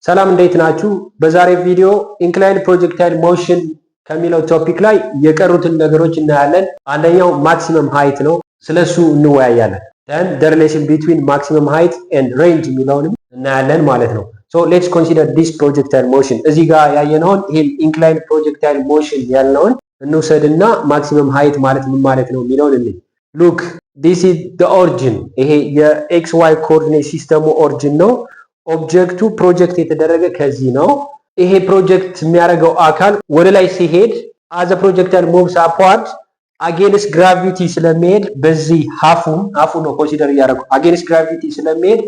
ሰላም፣ እንዴት ናችሁ? በዛሬ ቪዲዮ inclined projectile motion ከሚለው topic ላይ የቀሩትን ነገሮች እናያለን። አንደኛው maximum height ነው፣ ስለሱ እንወያያለን። Then the relation between maximum height and range የሚለውንም እናያለን ማለት ነው። So let's consider this projectile motion። እዚህ ጋር ያየነውን ይህን inclined projectile motion ያልነውን እንውሰድና maximum height ማለት ምን ማለት ነው የሚለውን እንይ። Look, this is the origin። ይሄ የ x y coordinate system ኡ origin ነው። Object ኡ project የተደረገ ከዚህ ነው። ይሄ ፕሮጀክት የሚያደርገው አካል ወደ ላይ ሲሄድ as a projectile moves upward against gravity ስለሚሄድ በዚህ half ኡ ነው consider እያደረጉ against gravity ስለሚሄድ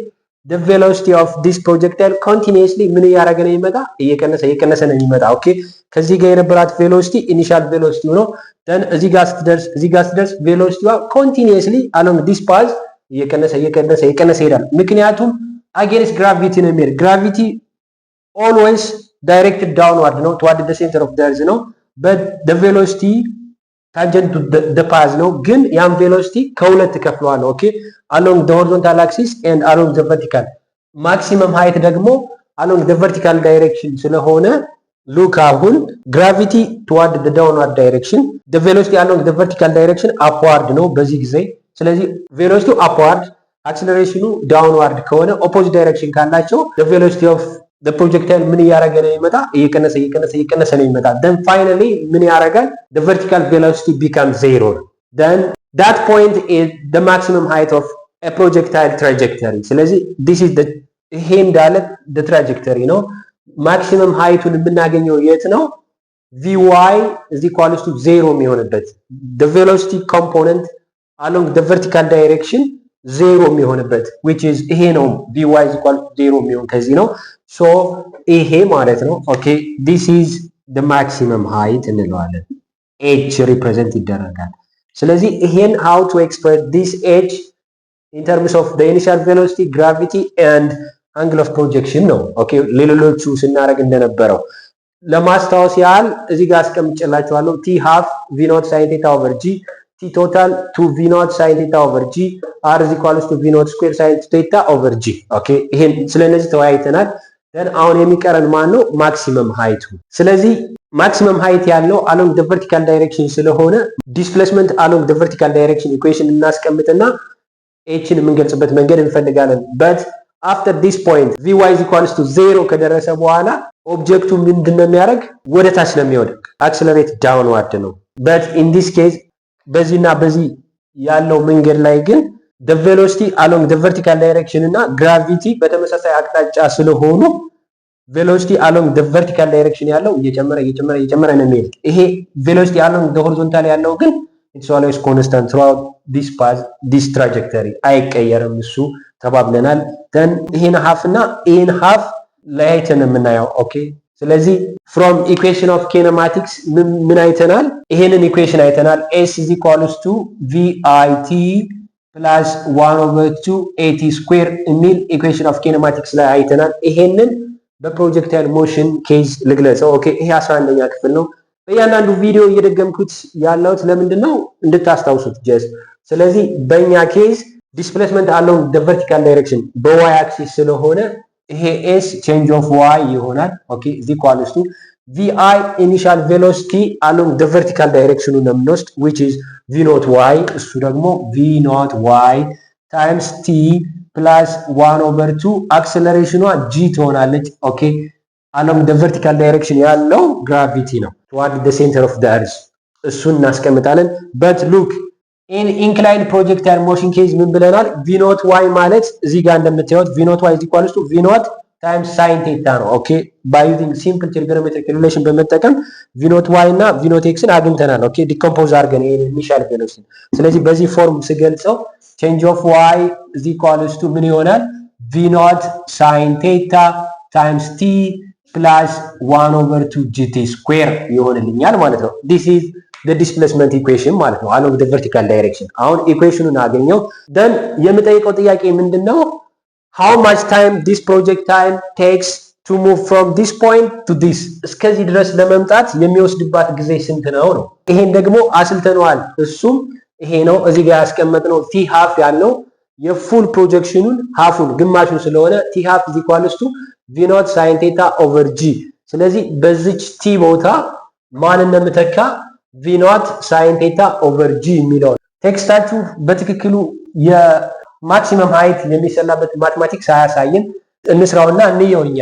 the velocity of this projectile continuously ምን እያደረገ ነው የሚመጣ? እየቀነሰ እየቀነሰ ነው የሚመጣ። Okay፣ ከዚህ ጋር የነበራት velocity initial velocity ነው። Then እዚህ ጋር ስትደርስ velocity ዋ continuously along this path እየቀነሰ እየቀነሰ እየቀነሰ ይሄዳል። ምክንያቱም against gravity ነው የሚሄድ። Gravity always directed downward ነው፣ toward the center of the earth ነው። But the velocity tangent to the path ነው። ግን ያን velocity ከሁለት ከፍለዋለሁ። Okay, along the horizontal axis and along the vertical። Maximum height ደግሞ along the vertical direction ስለሆነ look፣ አሁን gravity toward the downward direction, the velocity along the vertical direction upward ነው በዚህ ጊዜ። ስለዚህ velocity ው upward፣ acceleration ኑ downward ከሆነ opposite direction ካላቸው the velocity of the projectile ምን እያደረገ ነው የሚመጣ? እየቀነሰ እየቀነሰ እየቀነሰ ነው የሚመጣ። Then finally ምን ያደርጋል? The vertical velocity become zero። Then that point is the maximum height of a projectile trajectory። ስለዚህ this is ይሄ እንዳለ the trajectory ነው። Maximum height ኡን የምናገኘው የት ነው? Vy is equals to zero የሚሆንበት፣ the velocity component along the vertical direction zero የሚሆንበት፣ which is ይሄ ነው። Vy is equal to zero የሚሆን ከዚህ ነው። So ይሄ ማለት ነው። Okay, this is the maximum height እንለዋለን። H represent ይደረጋል። ስለዚህ ይሄን how to express this h in terms of the initial velocity, gravity and angle of projection ነው። Okay፣ ሌሎቹ ስናደርግ እንደነበረው ለማስታወስ ያህል እዚህ ጋር አስቀምጬላችኋለሁ። T half v naught sine theta over g, T total two v naught sine theta over g, r is equals to v naught square sine theta over g። Okay፣ ይሄን ስለነዚህ ተወያይተናል። Then አሁን የሚቀረን ማን ነው? Maximum height ኡ። ስለዚህ maximum height ያለው along the vertical direction ስለሆነ displacement along the vertical direction equation እናስቀምጥና h ን የምንገልጽበት መንገድ እንፈልጋለን። But after this point vy is equals to zero ከደረሰ በኋላ object ኡ ምንድን ነው የሚያደርግ? ወደ ታች ነው የሚወድቅ። Accelerate downward ነው። But in this case በዚህና በዚህ ያለው መንገድ ላይ ግን the velocity along the vertical direction እና gravity በተመሳሳይ አቅጣጫ ስለሆኑ velocity along the vertical direction ያለው እየጨመረ እየጨመረ እየጨመረ ነው የሚሄድ። ይሄ velocity along the horizontal ያለው ግን it's always constant throughout this path, this trajectory፣ አይቀየርም እሱ ተባብለናል። Then ይሄን half እና ይሄን half ለያይተን የምናየው፣ okay። ስለዚህ from equation of kinematics ምን አይተናል? ይሄንን equation አይተናል። S is equals to v i t plus one over two at square የሚል equation of kinematics ላይ አይተናል። ይሄንን በ projectile motion case ልግለጸው። Okay፣ ይሄ 11ኛ ክፍል ነው። በእያንዳንዱ ቪዲዮ እየደገምኩት ያለሁት ለምንድን ነው? እንድታስታውሱት just። ስለዚህ በእኛ case displacement along the vertical direction በ y axis ስለሆነ ይሄ S change of y ይሆናል። Okay, is equals to vi initial velocity along the vertical direction ኑ ነው የምንወስድ፣ which is v naught y፣ እሱ ደግሞ v naught y times t plus one over two acceleration ኗ g ትሆናለች። Okay, along the vertical direction ያለው gravity ነው toward the center of the earth፣ እሱን እናስቀምጣለን። But look, in inclined projectile motion case ምን ብለናል? V naught y ማለት እዚህ ጋር እንደምታዩት v naught y is equals to v naught times sine theta ነው። Okay, by using simple trigonometric relation በመጠቀም v naught y እና v naught x ን አግኝተናል። Okay, decompose አድርገን ይሄን initial velocity። ስለዚህ በዚህ form ስገልጸው change of y is equals to ምን ይሆናል? V naught sine theta times t plus one over two gt square ይሆንልኛል ማለት ነው። This is the displacement equation ማለት ነው along the vertical direction። አሁን equation ኑን አገኘው። Then የምጠይቀው ጥያቄ ምንድን ነው? How much time this projectile takes to move from this point to this፣ እስከዚህ ድረስ ለመምጣት የሚወስድባት ጊዜ ስንት ነው ነው። ይሄን ደግሞ አስልተነዋል። እሱም ይሄ ነው እዚህ ጋር ያስቀመጥነው t half ያልነው። የ full projection ኑን half ኡን ግማሹን ስለሆነ t half is equals to v naught sine theta over g። ስለዚህ በዚች t ቦታ ማንን ነው የምተካ? V naught sine theta over g የሚለውን። Text ኣችሁ በትክክሉ የ maximum height የሚሰላበት mathematics አያሳይም። እንስራውና እንየው እኛ።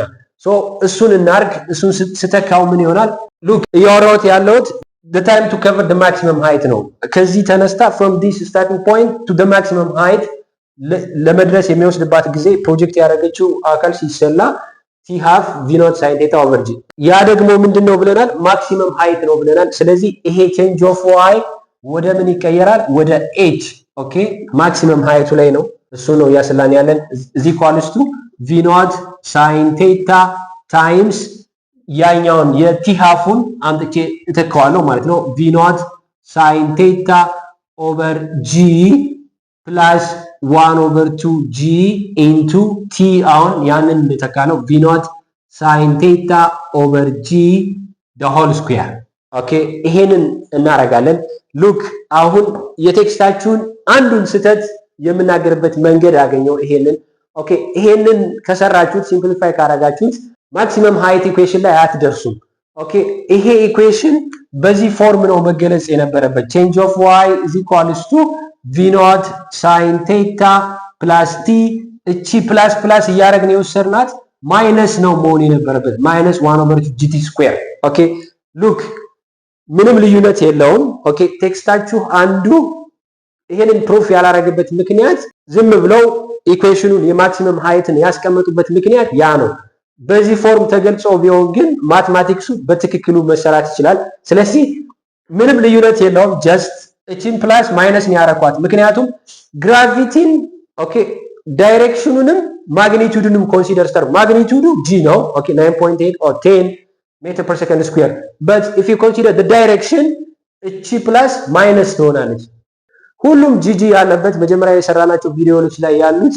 እሱን እናርግ። እሱን ስተካው ምን ይሆናል? Look፣ እያወራሁት ያለሁት the time to cover the maximum height ነው። ከዚህ ተነስታ from this starting point to the maximum height ለመድረስ የሚወስድባት ጊዜ ፕሮጀክት ያደረገችው አካል ሲሰላ t half v naught sine theta over g። ያ ደግሞ ምንድን ነው ብለናል? Maximum height ነው ብለናል። ስለዚህ ይሄ change of y ወደ ምን ይቀየራል? ወደ h። Okay፣ maximum height ኡ ላይ ነው፣ እሱ ነው እያስላን ያለን። Is equals to v naught sine theta times ያኛውን የ t half ኡን አምጥቼ እተካዋለሁ ማለት ነው። V naught sine theta over g plus one over two g into t። አሁን ያንን እንተካ ነው። V naught sine theta over g the whole square። Okay፣ ይሄንን እናደርጋለን። Look፣ አሁን የ text ኣችሁን አንዱን ስህተት የምናገርበት መንገድ ያገኘው ይሄንን። Okay፣ ይሄንን ከሰራችሁት፣ simplify ካረጋችሁት maximum height equation ላይ አትደርሱም። Okay፣ ይሄ equation በዚህ form ነው መገለጽ የነበረበት። Change of y is equals to v naught sine theta plus t። እቺ plus plus እያደረግን የወሰድናት minus ነው መሆን የነበረበት፣ minus one over gt square። Okay፣ look፣ ምንም ልዩነት የለውም። Okay፣ text ኣችሁ አንዱ ይሄንን proof ያላረገበት ምክንያት፣ ዝም ብለው equation ኑን የ maximum height ን ያስቀመጡበት ምክንያት ያ ነው። በዚህ form ተገልጾ ቢሆን ግን mathematics ኡ በትክክሉ መሰራት ይችላል። ስለዚህ ምንም ልዩነት የለውም። Just እቺን plus minus ነው ያረኳት። ምክንያቱም gravity ን okay direction ኑንም magnitude ንም consider ስታደርጉ magnitude ኡ g ነው። Okay፣ 9.8 or 10 meter per second square, but if you consider the direction እቺ plus minus ትሆናለች። ሁሉም gg ያለበት መጀመሪያ የሰራናቸው ቪዲዮዎች ላይ ያሉት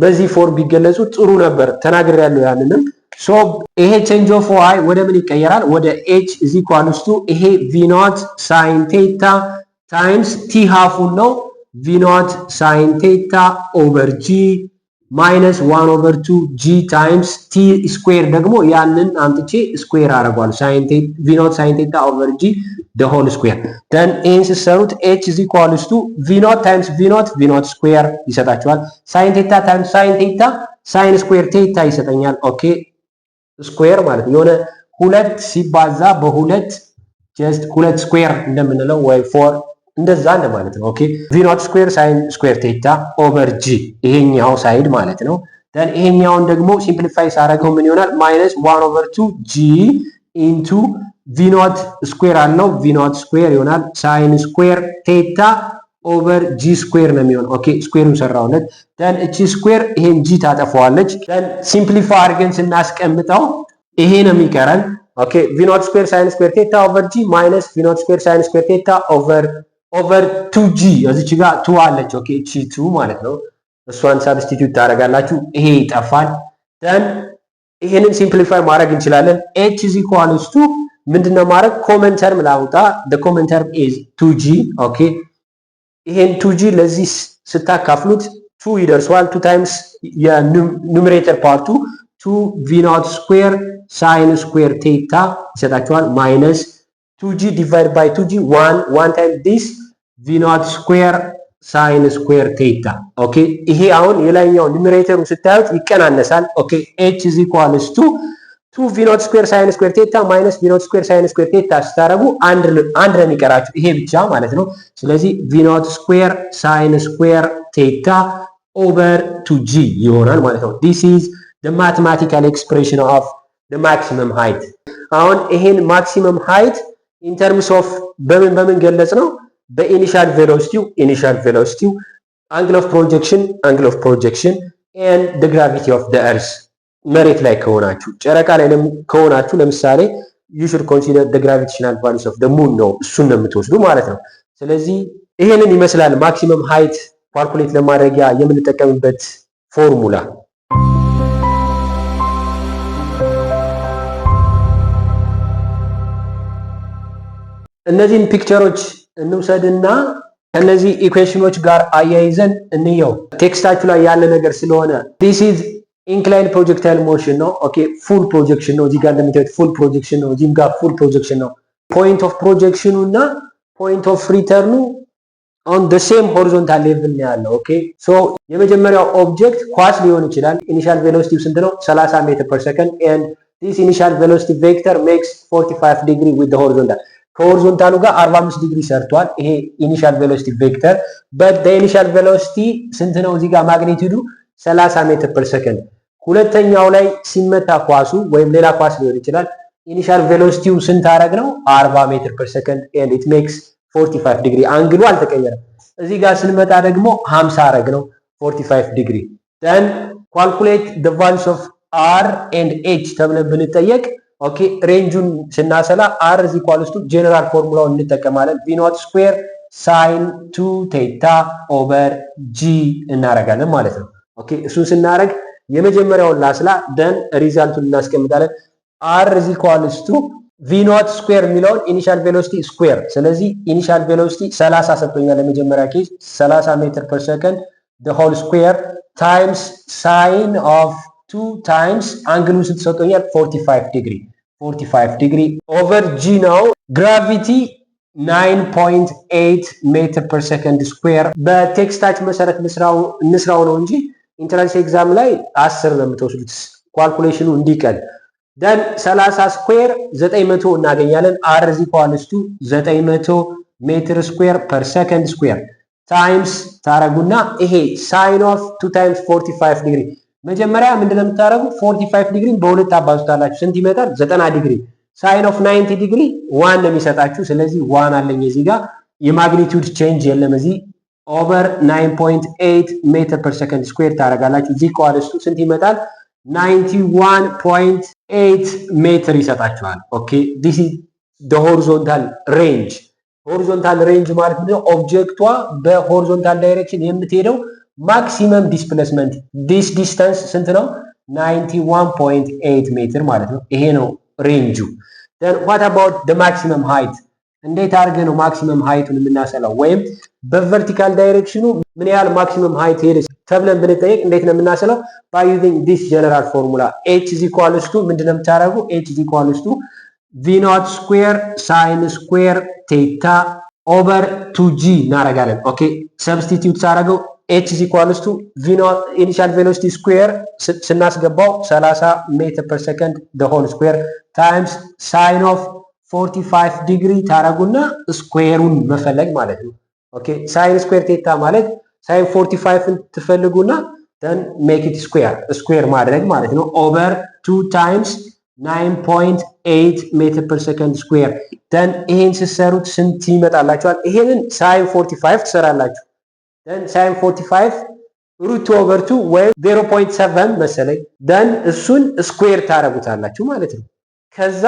በዚህ form ቢገለጹ ጥሩ ነበር። ተናግሬያለሁ ያንንም። So ይሄ change of y ወደ ምን ይቀየራል? ወደ h is equals to ይሄ v naught sine theta times t half ኡን ነው፣ v naught sine theta over g minus one over two g times t square ደግሞ ያንን አምጥቼ square አደርገዋለሁ። V naught sine theta over g the whole square። Then ይህን ስትሰሩት h is equals to v naught times v naught, v naught square ይሰጣችኋል። Sine theta times sine theta, sine square theta ይሰጠኛል። Okay፣ square ማለት የሆነ ሁለት ሲባዛ በሁለት just ሁለት square እንደምንለው ወይ four እንደዛ እንደማለት ነው። Okay፣ v naught square sine square theta over g ይሄኛው side ማለት ነው። Then ይሄኛውን ደግሞ simplify ሳደርገው ምን ይሆናል? Minus one over two g into v naught square አለው፣ v naught square ይሆናል። Sine square theta over g square ነው የሚሆን። Okay፣ square ኡን ሰራውለት። Then እቺ square ይሄን g ታጠፈዋለች። Then simplify አድርገን ስናስቀምጠው ይሄ ነው የሚቀረን። Okay፣ v naught square sine square theta over g minus v naught square sine square theta over two g። እዚች ጋር two አለች። Okay፣ እቺ two ማለት ነው። እሷን substitute ታደርጋላችሁ። ይሄ ይጠፋል። Then ይሄንን simplify ማድረግ እንችላለን። h is equals to ምንድነው ማድረግ? Common term ላውጣ። The common term is 2g። Okay፣ ይሄን 2g ለዚህ ስታካፍሉት 2 ይደርሰዋል። 2 times የ numerator part ኡ 2 v naught square sine square theta ይሰጣችኋል። Minus 2g divide by 2g, 1 1 times this v naught square sine square theta። Okay፣ ይሄ አሁን የላይኛው numerator ኡ ስታዩት ይቀናነሳል። Okay፣ h is equals to 2 v naught square sine square theta minus v naught square sine square theta ስታደርጉ አንድ ነው የሚቀራችሁ፣ ይሄ ብቻ ማለት ነው። ስለዚህ v naught square sine square theta over 2 g ይሆናል ማለት ነው። This is the mathematical expression of the maximum height። አሁን ይሄን maximum height in terms of በምን በምን ገለጽ ነው? በ initial velocity ው initial velocity ው፣ angle of projection, angle of projection and the gravity of the earth መሬት ላይ ከሆናችሁ። ጨረቃ ላይ ከሆናችሁ ለምሳሌ you should consider the gravitational values of the moon ነው፣ እሱን ነው የምትወስዱ ማለት ነው። ስለዚህ ይሄንን ይመስላል maximum height calculate ለማድረጊያ የምንጠቀምበት ፎርሙላ። እነዚህን picture ኦች እንውሰድና ከነዚህ equation ኖች ጋር አያይዘን እንየው። Text ኣችሁ ላይ ያለ ነገር ስለሆነ this is inclined projectile motion ነው። Okay, full projection ነው። እዚህ ጋር እንደምታዩት full projection ነው። እዚህም ጋር full projection ነው። Point of projection ኑ እና point of return ኑ on the same horizontal level ነው ያለው። Okay, so የመጀመሪያው object ኳስ ሊሆን ይችላል። Initial velocity ው ስንት ነው? 30 meter per second, and this initial velocity vector makes 45 degree with the horizontal። ከ horizontal ኡ ጋር 45 ዲግሪ ሰርቷል። ይሄ initial velocity vector, but the initial velocity ስንት ነው? እዚህ ጋር magnitude ኡ 30 meter per second። ሁለተኛው ላይ ሲመታ ኳሱ ወይም ሌላ ኳስ ሊሆን ይችላል። Initial velocity ው ስንት አረግ ነው? 40 meter per second, and it makes 45 degree። Angle ኡ አልተቀየረም። እዚህ ጋር ስንመጣ ደግሞ 50 አረግ ነው፣ 45 degree። Then calculate the values of r and h ተብለን ብንጠየቅ፣ okay, range ኡን ስናሰላ r is equals to general formula ውን እንጠቀማለን። V naught square sine two theta over g እናረጋለን ማለት ነው። Okay, እሱን ስናረግ የመጀመሪያውን ላስላ፣ then result ኡን እናስቀምጣለን። r is equals to V naught square የሚለውን initial velocity square። ስለዚህ initial velocity 30 ሰጥቶኛል። ለመጀመሪያ case 30 meter per second, the whole square times sine of 2 times angle ኡ ስንት ሰጥቶኛል? 45 ዲግሪ፣ 45 degree over g ነው። Gravity 9.8 meter per second square። በ text ኣችሁ መሰረት እንስራው ነው እንጂ entrance exam ላይ 10 ነው የምትወስዱት calculation ኑ እንዲቀል። Then 30 square 900 እናገኛለን። r is equals to 900 meter square per second square times ታረጉና ይሄ sine of 2 times 45 ዲግሪ። መጀመሪያ ምንድነው የምታደርጉ? 45 ዲግሪ በሁለት አባዙታላችሁ፣ ስንት ይመጣል? 90 degree። Sine of 90 degree one ነው የሚሰጣችሁ። ስለዚህ one አለኝ፣ እዚህ ጋር የ magnitude change የለም። እዚህ over 9.8 meter per second square ታደርጋላችሁ። is equals to ስንት ይመጣል? 91.8 ሜትር ይሰጣችኋል። Okay, this is the horizontal range። Horizontal range ማለት ምንድነው? Object ቷ በ horizontal direction የምትሄደው maximum displacement, this distance ስንት ነው? 91.8 ሜትር ማለት ነው። ይሄ ነው range ኡ። Then what about the maximum height? እንዴት አድርገን ነው maximum height ኡን የምናሰላው? ወይም በ vertical direction ኑ ምን ያህል maximum height ሄደች ተብለን ብንጠየቅ እንዴት ነው የምናሰላው? By using this general formula, h is equals to ምንድነው የምታደርጉ? h is equals to V naught square sine square theta over two g እናደርጋለን። Okay, substitute ሳደርገው h is equals to V naught initial velocity square ስናስገባው 30 meter per second, the whole square times sine of 45 ዲግሪ ታረጉና square ኡን መፈለግ ማለት ነው። Okay, sine square theta ማለት sine 45ን ትፈልጉና then make it square፣ square ማድረግ ማለት ነው። Over 2 times 9.8 meter per second square። Then ይሄን ስትሰሩት ስንት ይመጣላችኋል? ይሄንን sine 45 ትሰራላችሁ። Then sine 45 root over 2 ወይም 0.7 መሰለኝ። Then እሱን square ታረጉታላችሁ ማለት ነው። ከዛ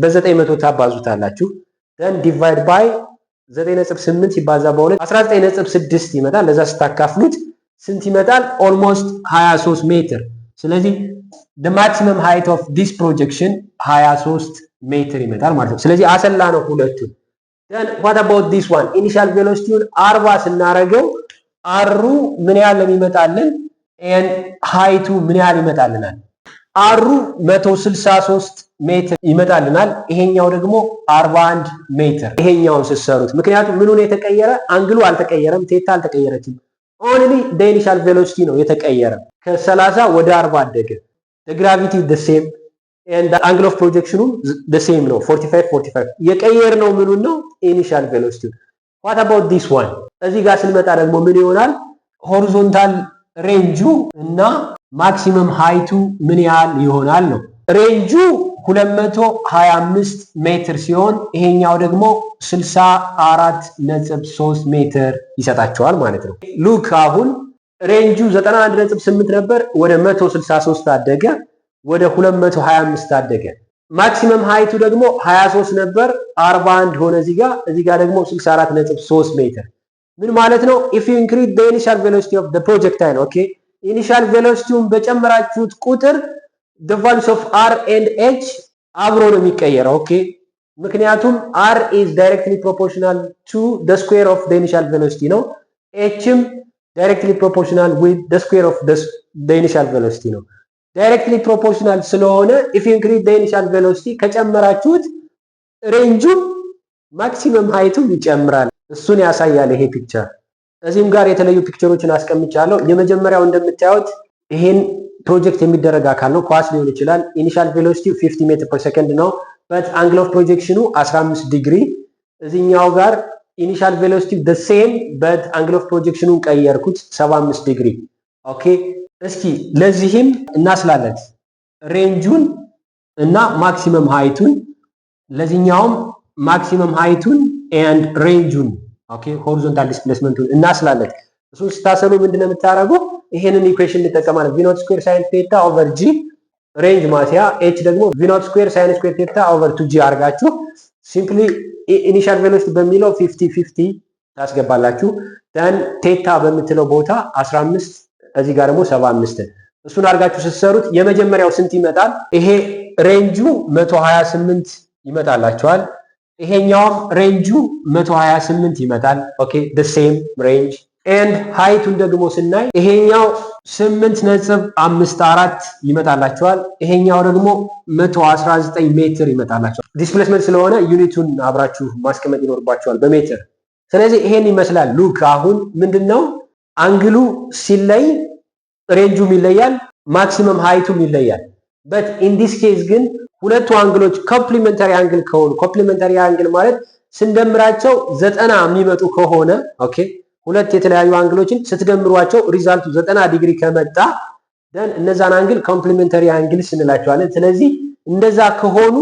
በ900 ታባዙታላችሁ። Then divide by 9.8 ሲባዛ በሁለት 19.6 ይመጣል። ለዛ ስታካፍሉት ስንት ይመጣል? Almost 23 ሜትር። ስለዚህ the maximum height of this projection 23 ሜትር ይመጣል ማለት ነው። ስለዚህ አሰላነው ሁለቱን። Then what about this one? Initial velocity ውን 40 ስናረገው r ኡ ምን ያህል የሚመጣልን and height ኡ ምን ያህል ይመጣልናል? r ኡ 163 ሜትር ይመጣልናል። ይሄኛው ደግሞ 41 ሜትር ይሄኛውን ስትሰሩት፣ ምክንያቱም ምኑን የተቀየረ? Angle ኡ አልተቀየረም፣ theta አልተቀየረችም። Only initial velocity ነው የተቀየረ። ከ30 ወደ 40 አደገ። Gravity the same and angle of projection ኑ the same ነው፣ 45 45። የቀየርነው ምኑን ነው? Initial velocity። What about this one? እዚህ ጋር ስንመጣ ደግሞ ምን ይሆናል? Horizontal range ኡ እና maximum height ኡ ምን ያህል ይሆናል ነው። Range ኡ 225 ሜትር ሲሆን ይሄኛው ደግሞ 64.3 ሜትር ይሰጣቸዋል ማለት ነው። Look, አሁን range ኡ 91.8 ነበር፣ ወደ 163 አደገ፣ ወደ 225 አደገ። Maximum height ኡ ደግሞ 23 ነበር፣ 41 ሆነ። እዚህ ጋር ደግሞ 64.3 ሜትር ምን ማለት ነው? If you increase the initial velocity of the projectile, okay, initial velocity ውን በጨመራችሁት ቁጥር the values of r and h አብሮ ነው የሚቀየረው። Okay, ምክንያቱም R is directly proportional to the square of the initial velocity ነው። H ም directly proportional with the square of the initial velocity ነው። Directly proportional ስለሆነ if you increase the initial velocity ከጨመራችሁት range ኡም maximum height ኡም ይጨምራል። እሱን ያሳያል ይሄ picture። እዚህም ጋር የተለያዩ picture ኦችን አስቀምጫለሁ። የመጀመሪያው እንደምታዩት ይሄን ፕሮጀክት የሚደረግ አካል ነው፣ ኳስ ሊሆን ይችላል። Initial velocity 50 meter per second ነው። But angle of projection ኑ 15 ዲግሪ። እዚህኛው ጋር initial velocity the same, but angle of projection ኑን ቀየርኩት 75 ዲግሪ። Okay፣ እስኪ ለዚህም እናስላለት range ኡን እና maximum height ኡን፣ ለዚህኛውም maximum height ኡን and range ኡን፣ okay፣ horizontal displacement ኡን እናስላለት። እሱን ስታሰሉ ምንድነው የምታደርጉ? ይሄንን equation እንጠቀማለን። V naught square sine theta over g range ማስያ፣ h ደግሞ V naught square sine square theta over two g አድርጋችሁ simply initial velocity በሚለው 50 50 ታስገባላችሁ። Then theta በምትለው ቦታ 15፣ እዚህ ጋር ደግሞ 75። እሱን አድርጋችሁ ስትሰሩት የመጀመሪያው ስንት ይመጣል? ይሄ range ኡ 128 ይመጣላችኋል። ይሄኛውም range ኡ 128 ይመጣል። Okay, the same range, and height ኡን ደግሞ ስናይ ይሄኛው 8.54 ይመጣላችኋል። ይሄኛው ደግሞ 119 ሜትር ይመጣላችኋል። Displacement ስለሆነ unit ኡን አብራችሁ ማስቀመጥ ይኖርባችኋል በሜትር። ስለዚህ ይሄን ይመስላል። Look፣ አሁን ምንድነው angle ኡ ሲለይ range ኡም ይለያል፣ maximum height ኡም ይለያል። But in this case ግን ሁለቱ angle ኦች complementary angle ከሆኑ፣ complementary angle ማለት ስንደምራቸው 90 የሚመጡ ከሆነ፣ okay፣ ሁለት የተለያዩ angle ኦችን ስትደምሯቸው result ኡ 90 ዲግሪ ከመጣ then እነዛን angle complementary angles እንላቸዋለን። ስለዚህ እንደዛ ከሆኑ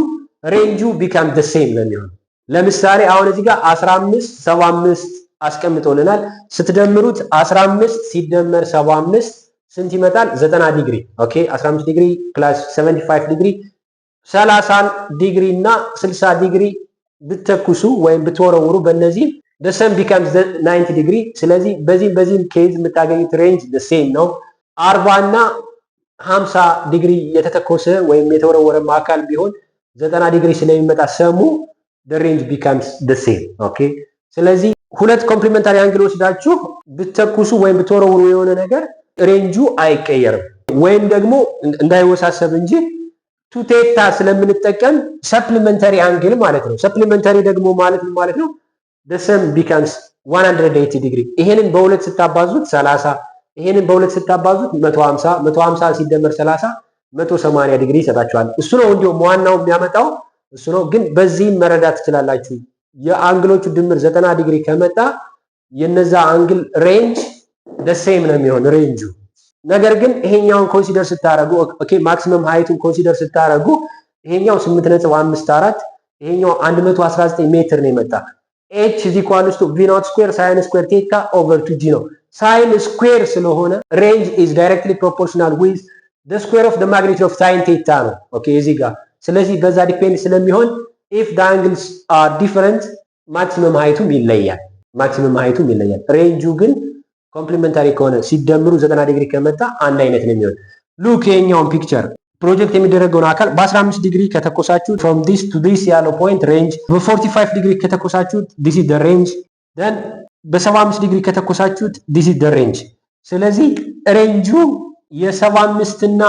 range ኡ become the same ነው የሚሆነው። ለምሳሌ አሁን እዚህ ጋር 15 75 አስቀምጦልናል። ስትደምሩት 15 ሲደመር 75 ስንት ይመጣል? 90 ዲግሪ። Okay፣ 15 ዲግሪ plus 75 ዲግሪ፣ 30 ዲግሪ እና 60 ዲግሪ ብትተኩሱ ወይም ብትወረውሩ በእነዚህ the sum becomes 90 ዲግሪ። ስለዚህ በዚህም case የምታገኙት range the same ነው። 40 እና 50 ዲግሪ የተተኮሰ ወይም የተወረወረ አካል ቢሆን 90 ዲግሪ ስለሚመጣ sum ኡ the range becomes the same። Okay፣ ስለዚህ ሁለት complementary angle ወስዳችሁ ብትተኩሱ ወይም ብትወረውሩ የሆነ ነገር range ኡ አይቀየርም። ወይም ደግሞ እንዳይወሳሰብ እንጂ two theta ስለምንጠቀም supplementary angle ማለት ነው። Supplementary ደግሞ ማለት ምን ማለት ነው? The sum becomes 180 ዲግሪ። ይሄንን በሁለት ስታባዙት 30፣ ይሄንን በሁለት ስታባዙት 150፣ 150 ሲደመር 30 180 ዲግሪ ይሰጣችኋል። እሱ ነው እንዲሁም ዋናው የሚያመጣው እሱ ነው። ግን በዚህም መረዳት ትችላላችሁ። የ angle ኦቹ ድምር 90 ዲግሪ ከመጣ የነዛ angle range the same ነው የሚሆን range ኡ። ነገር ግን ይሄኛውን consider ስታረጉ፣ okay፣ maximum height ኡን consider ስታረጉ ይሄኛው 8.54፣ ይሄኛው 119 ሜትር ነው የመጣ። H is equals to V naught square sine square theta over two g ነው። Sine square ስለሆነ range is directly proportional with the square of the magnitude of sine theta ነው። Okay፣ እዚህ ጋር ስለዚህ በዛ depend ስለሚሆን if the angles are different maximum height ኡም ይለያል። Maximum height ኡም ይለያል። Range ኡ ግን complementary ከሆነ ሲደምሩ 90 ዲግሪ ከመጣ አንድ አይነት ነው የሚሆን። Look፣ የኛውን picture project የሚደረገውን አካል በ15 ዲግሪ ከተኮሳችሁ from this to this ያለው point range፣ በ45 ዲግሪ ከተኮሳችሁት this is the range፣ then በ75 ዲግሪ ከተኮሳችሁት this is the range። ስለዚህ range ኡ የ75 እና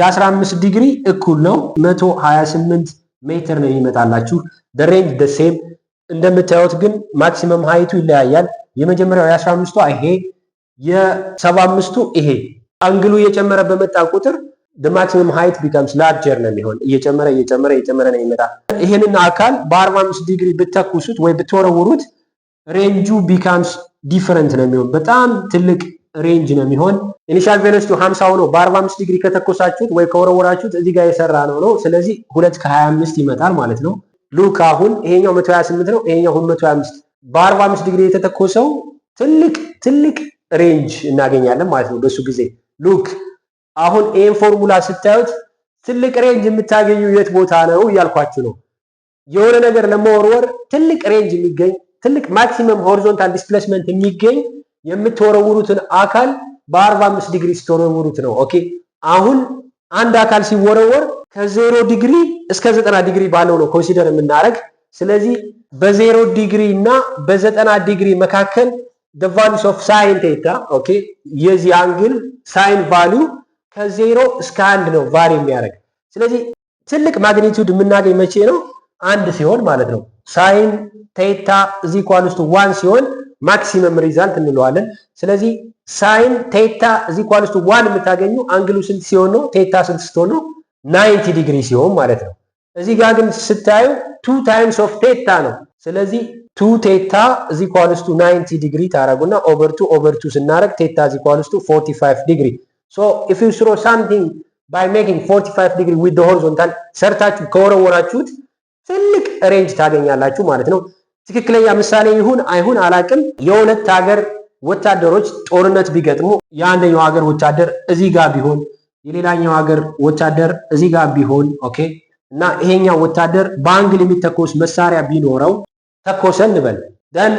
የ15 ዲግሪ እኩል ነው፣ 128 ሜትር ነው የሚመጣላችሁ። The range the same። እንደምታዩት ግን maximum height ኡ ይለያያል። የመጀመሪያው የ15ቱ ይሄ፣ የ75ቱ ይሄ። Angle ኡ እየጨመረ በመጣ ቁጥር maximum height becomes larger ነው የሚሆን። እየጨመረ እየጨመረ እየጨመረ ነው የሚመጣ። ይሄንን አካል በ45 ዲግሪ ብተኩሱት ወይ ብትወረውሩት range ኡ becomes different ነው የሚሆን። በጣም ትልቅ range ነው የሚሆን። Initial velocity 50 ሆኖ በ45 ዲግሪ ከተኮሳችሁት ወይ ከወረወራችሁት እዚህ ጋር የሰራ ነው ነው። ስለዚህ 2 ከ25 ይመጣል ማለት ነው። Look፣ አሁን ይሄኛው 128 ነው፣ ይሄኛው 125። በ45 ዲግሪ የተተኮሰው ትልቅ ትልቅ range እናገኛለን ማለት ነው በሱ ጊዜ። Look፣ አሁን ይሄን ፎርሙላ ስታዩት ትልቅ range የምታገኙ የት ቦታ ነው እያልኳችሁ ነው። የሆነ ነገር ለመወርወር ትልቅ range የሚገኝ፣ ትልቅ maximum horizontal displacement የሚገኝ የምትወረውሩትን አካል በ45 ዲግሪ ስትወረውሩት ነው። Okay፣ አሁን አንድ አካል ሲወረወር ከ0 ዲግሪ እስከ 90 ዲግሪ ባለው ነው consider የምናደርግ። ስለዚህ በ0 ዲግሪ እና በ90 ዲግሪ መካከል the values of sine theta, okay, የዚህ angle sine value ከ0 እስከ 1 ነው vary የሚያደርግ። ስለዚህ ትልቅ magnitude የምናገኝ መቼ ነው? 1 ሲሆን ማለት ነው። Sine theta is equals to 1 ሲሆን maximum result እንለዋለን። ስለዚህ sine theta is equals to 1 የምታገኙ angle ኡ ስንት ሲሆን ነው? Theta ስንት ስትሆን ነው? 90 ዲግሪ ሲሆን ማለት ነው። እዚህ ጋር ግን ስታዩ two times of theta ነው። ስለዚህ two theta is equals to 90 ዲግሪ ታረጉና over two over two ስናረግ theta is equals to 45 degree. So if you throw something by making 45 degree with the horizontal ሰርታችሁ ከወረወራችሁት ትልቅ range ታገኛላችሁ ማለት ነው። ትክክለኛ ምሳሌ ይሁን አይሁን አላቅም። የሁለት ሀገር ወታደሮች ጦርነት ቢገጥሙ የአንደኛው ሀገር ወታደር እዚህ ጋር ቢሆን፣ የሌላኛው ሀገር ወታደር እዚህ ጋር ቢሆን፣ okay, እና ይሄኛው ወታደር በ angle የሚተኮስ መሳሪያ ቢኖረው ተኮሰ እንበል፣ then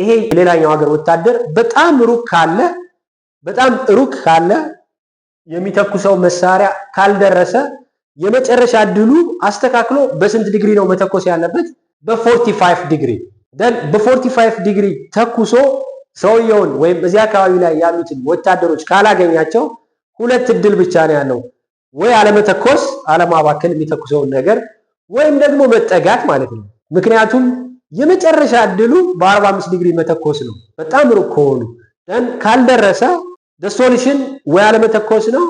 ይሄ የሌላኛው ሀገር ወታደር በጣም ሩቅ ካለ የሚተኩሰው መሳሪያ ካልደረሰ የመጨረሻ እድሉ አስተካክሎ በስንት ዲግሪ ነው መተኮስ ያለበት? በ45 degree። Then በ45 ዲግሪ ተኩሶ ሰውየውን ወይም እዚህ አካባቢ ላይ ያሉትን ወታደሮች ካላገኛቸው ሁለት እድል ብቻ ነው ያለው። ወይ አለመተኮስ፣ አለማባከን የሚተኩሰውን ነገር፣ ወይም ደግሞ መጠጋት ማለት ነው። ምክንያቱም የመጨረሻ እድሉ በ45 ዲግሪ መተኮስ ነው። በጣም ሩቅ ከሆኑ then ካልደረሰ solution ወይ አለመተኮስ ነው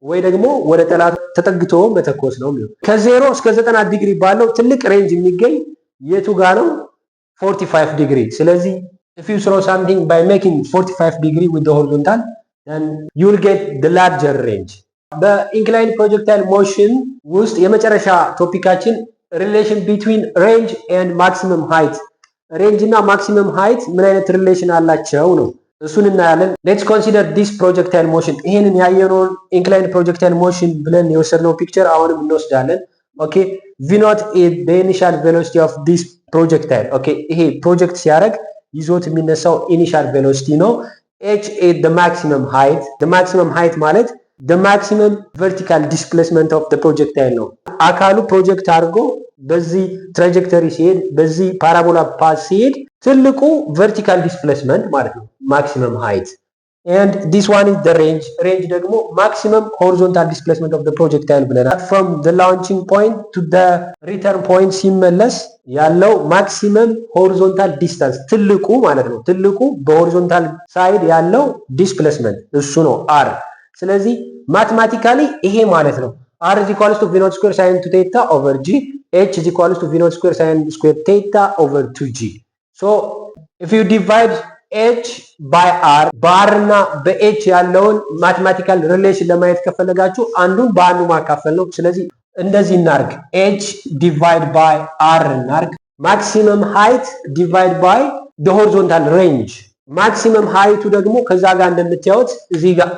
ወይ ደግሞ ወደ ጠላት ተጠግቶ መተኮስ ነው የሚሆነው። ከ0 እስከ 90 ዲግሪ ባለው ትልቅ range የሚገኝ የቱ ጋ ነው? 45 ዲግሪ። ስለዚህ if you throw something by making 45 degree with the horizontal, then you will get the larger range። በ inclined projectile motion ውስጥ የመጨረሻ topic ኣችን relation between range and maximum height፣ range እና maximum height ምን አይነት relation አላቸው ነው። እሱን እናያለን። Let's consider this projectile motion። ይሄንን ያየነውን inclined projectile motion ብለን የወሰድነው picture አሁንም እንወስዳለን። Okay, V naught is the initial velocity of this projectile። Okay, ይሄ ፕሮጀክት ሲያደርግ ይዞት የሚነሳው initial velocity ነው። H is the maximum height። The maximum height ማለት the maximum vertical displacement of the projectile ነው። አካሉ ፕሮጀክት አድርጎ በዚህ trajectory ሲሄድ፣ በዚህ parabola path ሲሄድ ትልቁ vertical displacement ማለት ነው maximum height። And this one is the range። Range ደግሞ maximum horizontal displacement of the projectile ብለናል። From the launching point to the return point ሲመለስ ያለው maximum horizontal distance ትልቁ ማለት ነው። ትልቁ በ horizontal side ያለው displacement እሱ ነው R። ስለዚህ mathematically ይሄ ማለት ነው R is equals to V naught square sine two theta over g, h is equals to V naught square sine square theta over two g። So if you divide h by R፣ በ R እና በ h ያለውን mathematical relation ለማየት ከፈለጋችሁ አንዱን በአንዱ ማካፈል ነው። ስለዚህ እንደዚህ እናርግ። h divide by R እናርግ። Maximum height divide by horizontal range። Maximum height ኡ ደግሞ ከዛ ጋር እንደምታዩት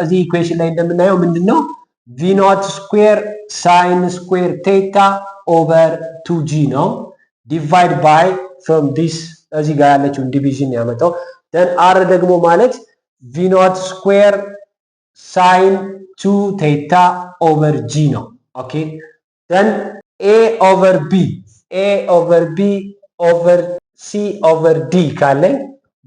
እዚህ equation ላይ እንደምናየው ምንድን ነው? V naught square sine square theta over two g ነው። Divide by from this እዚህ ጋር ያለችውን division ያመጣው። Then R ደግሞ ማለት V naught square sine two theta over g ነው። Okay, then a over b, a over b over c over d ካለኝ፣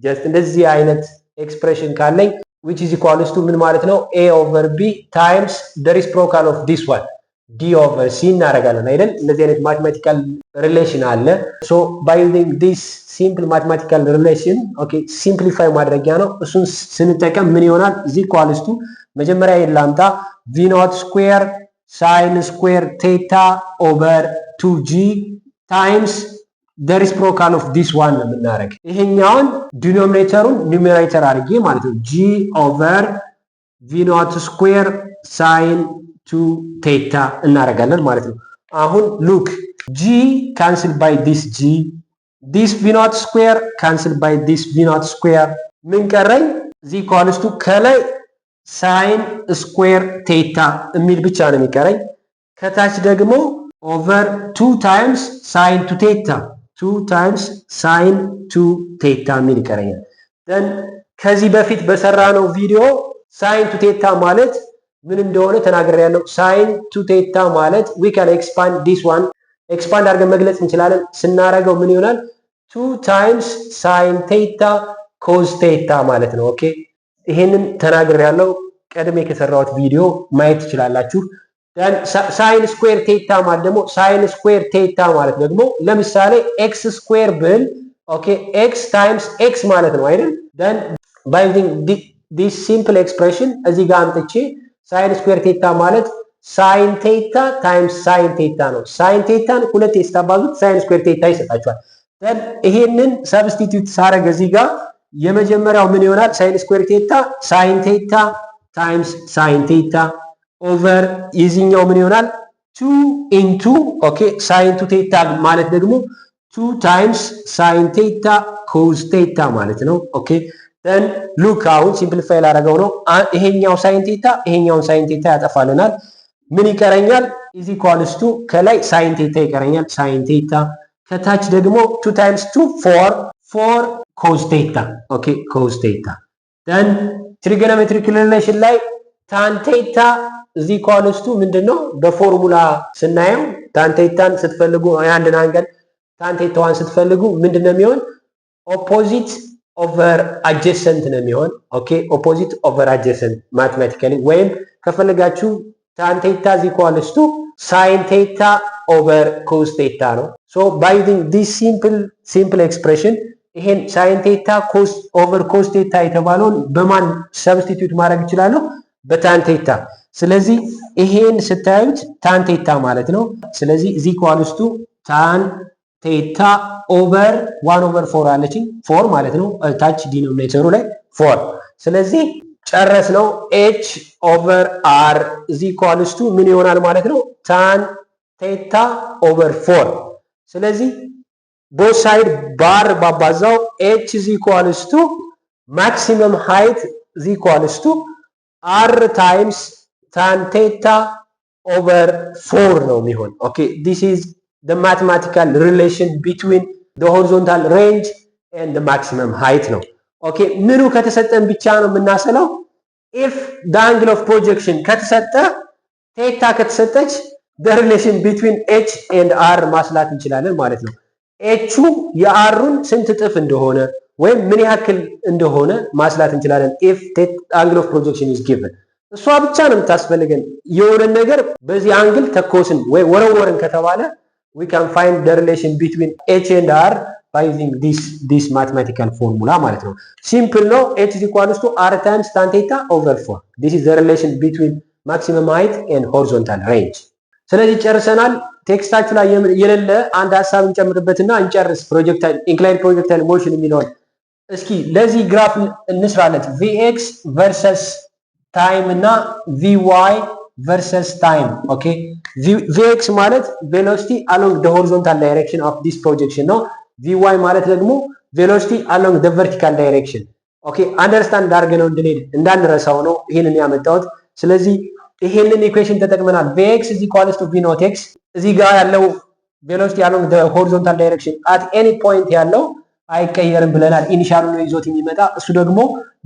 just እንደዚህ አይነት expression ካለኝ which is equals to ምን ማለት ነው? A over b times the reciprocal of this one, d over c እናደርጋለን አይደል? እንደዚህ አይነት mathematical relation አለ። So by using this simple mathematical relation, okay, simplify ማድረጊያ ነው። እሱን ስንጠቀም ምን ይሆናል? Is equals to መጀመሪያ ላምጣ፣ V naught square sine square theta over two g times the reciprocal of this one ነው የምናደርግ። ይሄኛውን denominator ኡን numerator አድርጌ ማለት ነው፣ g over V naught square sine two theta እናደርጋለን ማለት ነው። አሁን look, g cancel by this g, this V naught square cancel by this V naught square። ምን ቀረኝ? Is equals to ከላይ sine square theta የሚል ብቻ ነው የሚቀረኝ። ከታች ደግሞ over two times sine two theta, two times sine two theta የሚል ይቀረኛል። Then ከዚህ በፊት በሰራነው ቪዲዮ sine two theta ማለት ምን እንደሆነ ተናግሬያለሁ። Sine two theta ማለት we can expand this one፣ expand አድርገን መግለጽ እንችላለን። ስናረገው ምን ይሆናል? Two times sine theta cos theta ማለት ነው። Okay፣ ይሄንን ተናግሬያለሁ። ቀድሜ ከሰራሁት ቪዲዮ ማየት ትችላላችሁ። Sine square theta ማለት ደግሞ፣ sine square theta ማለት ደግሞ ለምሳሌ x square ብል፣ okay፣ x times x ማለት ነው አይደል? Then by using this simple expression እዚህ ጋር አምጥቼ sine square theta ማለት sine theta times sine theta ነው። Sine theta ን ሁለቴ ስታባዙት sine square theta ይሰጣችኋል። Then ይሄንን substitute ሳረግ እዚህ ጋር የመጀመሪያው ምን ይሆናል? Sine square theta sine theta times sine theta over የዚህኛው ምን ይሆናል? Two into፣ okay፣ sine two theta ማለት ደግሞ two times sine theta cos theta ማለት ነው። Okay, then look፣ አሁን simplify ላደረገው ነው። ይሄኛው sine theta ይሄኛውን sine theta ያጠፋልናል። ምን ይቀረኛል? Is equals to ከላይ sine theta ይቀረኛል። Sine theta ከታች ደግሞ two times two four፣ four cos theta። Okay, cos theta። Then trigonometric relation ላይ tan theta is equals to ምንድን ነው? በፎርሙላ ስናየው tan theta ን ስትፈልጉ፣ የአንድን angle tan theta ዋን ስትፈልጉ ምንድን ነው የሚሆን? Opposite over adjacent ነው የሚሆን። Okay, opposite over adjacent mathematically፣ ወይም ከፈለጋችሁ tan theta is equals to sine theta over cos theta ነው። So by using this simple expression ይሄን sine theta cos over cos theta የተባለውን በማን substitute ማድረግ እችላለሁ? በ tan theta። ስለዚህ ይሄን ስታዩት tan theta ማለት ነው። ስለዚህ is equals to tan theta over one over four አለችኝ፣ four ማለት ነው። ታች denominator ኡ ላይ four። ስለዚህ ጨረስነው። h over r is equals to ምን ይሆናል ማለት ነው? Tan theta over four። ስለዚህ both side በ r ባባዛው h is equals to maximum height is equals to r times tan theta over four ነው የሚሆን። Okay, this is the mathematical relation between the horizontal range and the maximum height ነው። Okay፣ ምኑ ከተሰጠን ብቻ ነው የምናሰላው። If the angle of projection ከተሰጠ፣ theta ከተሰጠች the relation between h and r ማስላት እንችላለን ማለት ነው። h ኡ የ r ኡን ስንት እጥፍ እንደሆነ ወይም ምን ያክል እንደሆነ ማስላት እንችላለን። If angle of projection is given፣ እሷ ብቻ ነው የምታስፈልገን። የሆነን ነገር በዚህ angle ተኮስን ወይ ወረወርን ከተባለ we can find the relation between h and r by using this mathematical formula ማለት ነው። Simple ነው። h is equals to r times tan theta over 4. This is the relation between maximum height and horizontal range። ስለዚህ ጨርሰናል። Text ኣችሁ ላይ የሌለ አንድ ሀሳብ እንጨምርበትና እንጨርስ። Projectile፣ inclined projectile motion የሚለውን እስኪ ለዚህ graph እንስራለት። Vx versus time እና Vy versus time። Okay፣ Vx ማለት velocity along the horizontal direction of this projection ነው። Vy ማለት ደግሞ velocity along the vertical direction። Okay፣ understand አድርገነው እንድንሄድ፣ እንዳንረሳው ነው ይህንን ያመጣሁት። ስለዚህ ይሄንን equation ተጠቅመናል። Vx is equals to v naught x። እዚህ ጋር ያለው velocity along the horizontal direction at any point ያለው አይቀየርም ብለናል። Initial ኡ ነው ይዞት የሚመጣ። እሱ ደግሞ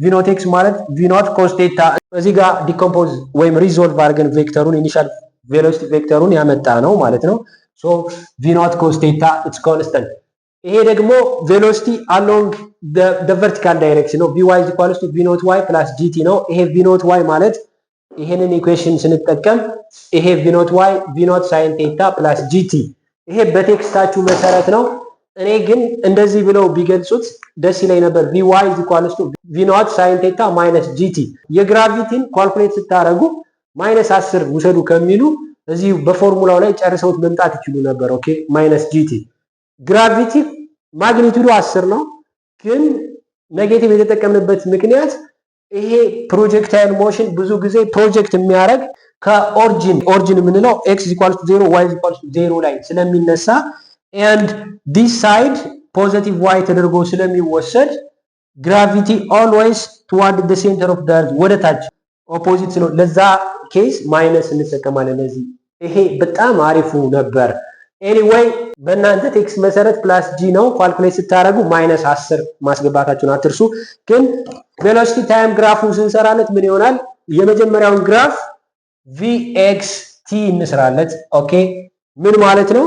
v naught x ማለት v naught cos theta እዚህ ጋር decompose ወይም resolve አድርገን vector ኡን፣ initial velocity vector ኡን ያመጣ ነው ማለት ነው። So v naught cos theta, it's constant። ይሄ ደግሞ velocity along the vertical direction ነው። Vy is equals to v naught y plus gt ነው። ይሄ v naught y ማለት ይሄንን equation ስንጠቀም ይሄ v naught y v naught sine theta plus gt፣ ይሄ በ text ኣችሁ መሰረት ነው። እኔ ግን እንደዚህ ብለው ቢገልጹት ደስ ይለኝ ነበር። Vy is equals to v naught sine theta minus gt። የ gravity ን calculate ስታደርጉ minus 10 ውሰዱ ከሚሉ እዚህ በፎርሙላው ላይ ጨርሰውት መምጣት ይችሉ ነበር። Okay, minus gt፣ gravity magnitude ኡ 10 ነው፣ ግን negative የተጠቀምንበት ምክንያት ይሄ projectile motion ብዙ ጊዜ ፕሮጀክት የሚያደርግ ከ origin፣ origin የምንለው x equals to 0, y equals to 0 ላይ ስለሚነሳ and this side positive y ተደርጎ ስለሚወሰድ gravity always toward the center of the earth ወደ ታች opposite ስለሆነ ለዛ case minus እንጠቀማለን። ለዚህ ይሄ በጣም አሪፉ ነበር። Anyway፣ በእናንተ text መሰረት plus g ነው። Calculate ስታደርጉ minus 10 ማስገባታችሁን አትርሱ። ግን velocity time graph ኡን ስንሰራለት ምን ይሆናል? የመጀመሪያውን graph Vx t እንስራለት። Okay, ምን ማለት ነው?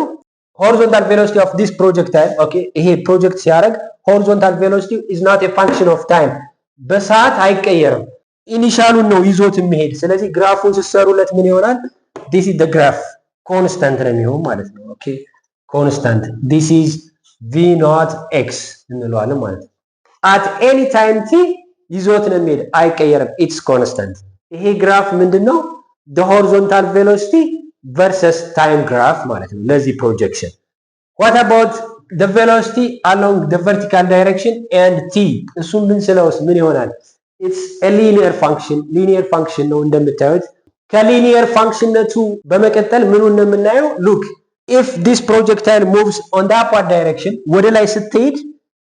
Horizontal velocity of this projectile, okay, ይሄ ፕሮጀክት ሲያደርግ horizontal velocity is not a function of time፣ በሰዓት አይቀየርም። Initial ኡን ነው ይዞት የሚሄድ። ስለዚህ graph ኡን ስትሰሩለት ምን ይሆናል? This is the graph, constant ነው የሚሆን ማለት ነው። Okay, constant. This is v naught x እንለዋለን ማለት ነው። At any time t ይዞት ነው የሚሄድ፣ አይቀየርም። It's constant። ይሄ graph ምንድን ነው? The horizontal velocity versus time graph ማለት ነው ለዚህ projection። What about the velocity along the vertical direction and t? እሱም ብንስለውስ ምን ይሆናል? It's a linear function, linear function ነው እንደምታዩት። ከ linear function ነቱ በመቀጠል ምኑን ነው የምናየው? Look, if this projectile moves on the upward direction፣ ወደ ላይ ስትሄድ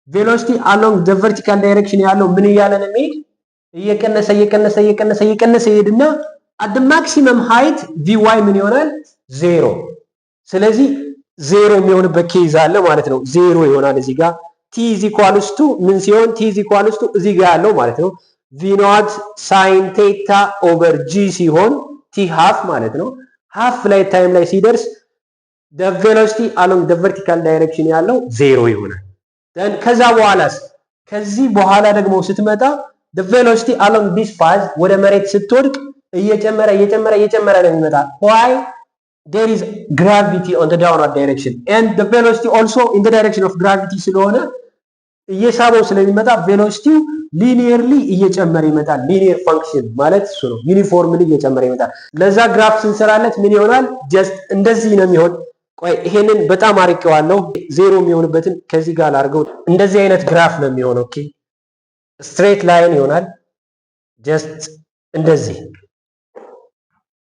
velocity along the vertical direction ያለው ምን እያለ ነው የሚሄድ? እየቀነሰ እየቀነሰ እየቀነሰ እየቀነሰ ይሄድና at maximum height Vy ምን ይሆናል? ዜሮ። ስለዚህ ዜሮ የሚሆንበት case አለ ማለት ነው። ዜሮ ይሆናል እዚህ ጋር t is equals to ምን ሲሆን t is equals to እዚህ ጋር ያለው ማለት ነው v naught sine theta over g ሲሆን t half ማለት ነው። Half flight time ላይ ሲደርስ the velocity along the vertical direction ያለው ዜሮ ይሆናል። Then ከዛ በኋላስ? ከዚህ በኋላ ደግሞ ስትመጣ the velocity along this path ወደ መሬት ስትወድቅ እየጨመረ እየጨመረ እየጨመረ ነው የሚመጣ። Why? There is gravity on the downward direction and the velocity also in the direction of gravity ስለሆነ እየሳበው ስለሚመጣ velocity ው linearly እየጨመረ ይመጣል። Linear function ማለት እሱ ነው። Uniformly እየጨመረ ይመጣል። ለዛ graph ስንሰራለት ምን ይሆናል? Just እንደዚህ ነው የሚሆን። ቆይ ይሄንን በጣም አርቄዋለሁ። ዜሮ የሚሆንበትን ከዚህ ጋር ላድርገው። እንደዚህ አይነት graph ነው የሚሆነው። Okay, straight line ይሆናል። Just እንደዚህ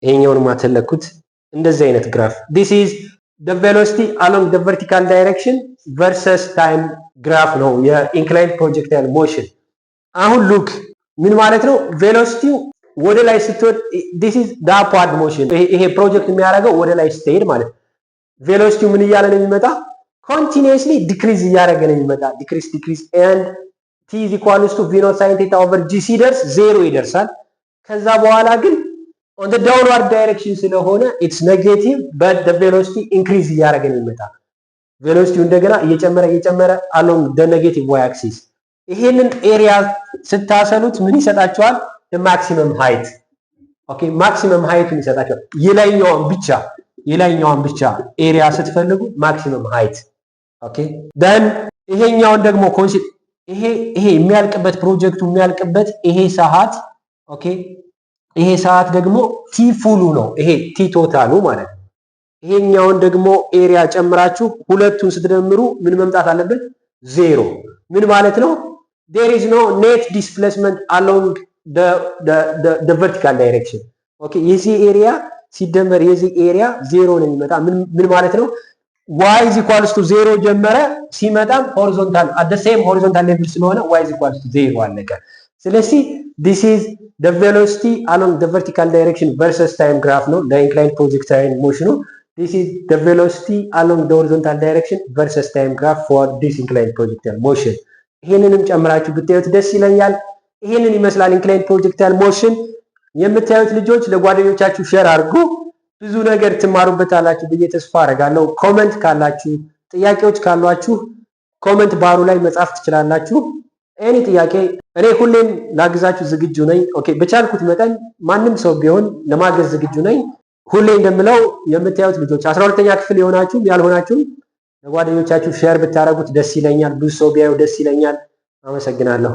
ይሄኛውን ማተለኩት እንደዚህ አይነት graph. This is the velocity along the vertical direction versus time graph ነው የ inclined projectile motion። አሁን look, ምን ማለት ነው? Velocity ው ወደ ላይ ስትወድ this is the upward motion። ይሄ ፕሮጀክት የሚያደርገው ወደ ላይ ስትሄድ ማለት ነው። Velocity ው ምን እያለ ነው የሚመጣ? Continuously decrease እያደረገ ነው የሚመጣ። Decrease, decrease, and t is equals to v naught sine theta over g ሲደርስ ዜሮ ይደርሳል። ከዛ በኋላ ግን on the downward direction ስለሆነ it's negative, but the velocity increase እያደረገ ነው የሚመጣ። Velocity ው እንደገና እየጨመረ እየጨመረ along the negative y axis። ይሄንን area ስታሰሉት ምን ይሰጣቸዋል? Maximum height, okay, maximum height ኡን ይሰጣቸዋል። የላይኛዋን ብቻ area ስትፈልጉ maximum height, okay. Then ይሄኛውን ደግሞ ይሄ የሚያልቅበት ፕሮጀክቱ የሚያልቅበት ይሄ ሰዓት, okay, ይሄ ሰዓት ደግሞ t full ኡ ነው። ይሄ t total ኡ ማለት ነው። ይሄኛውን ደግሞ area ጨምራችሁ ሁለቱን ስትደምሩ ምን መምጣት አለበት? ዜሮ። ምን ማለት ነው? There is no net displacement along the vertical direction. Okay, የዚህ area ሲደመር የዚህ area ዜሮ ነው የሚመጣ። ምን ማለት ነው? Y is equals to zero ጀመረ ሲመጣም horizontal at the same horizontal level ስለሆነ y is equals to zero አለቀ። ስለዚህ this is the velocity along the vertical direction versus time graph ነው ለ inclined projectile motion ኑ። This is the velocity along the horizontal direction versus time graph for this inclined projectile motion። ይሄንንም ጨምራችሁ ብታዩት ደስ ይለኛል። ይሄንን ይመስላል inclined projectile motion። የምታዩት ልጆች ለጓደኞቻችሁ share አድርጉ። ብዙ ነገር ትማሩበታላችሁ ብዬ ተስፋ አደርጋለሁ። Comment ካላችሁ፣ ጥያቄዎች ካሏችሁ comment bar ኡ ላይ መጻፍ ትችላላችሁ። Any ጥያቄ እኔ ሁሌም ላግዛችሁ ዝግጁ ነኝ። Okay, በቻልኩት መጠን ማንም ሰው ቢሆን ለማገዝ ዝግጁ ነኝ። ሁሌ እንደምለው የምታዩት ልጆች 12ኛ ክፍል የሆናችሁም ያልሆናችሁም ለጓደኞቻችሁ share ብታደርጉት ደስ ይለኛል። ብዙ ሰው ቢያዩ ደስ ይለኛል። አመሰግናለሁ።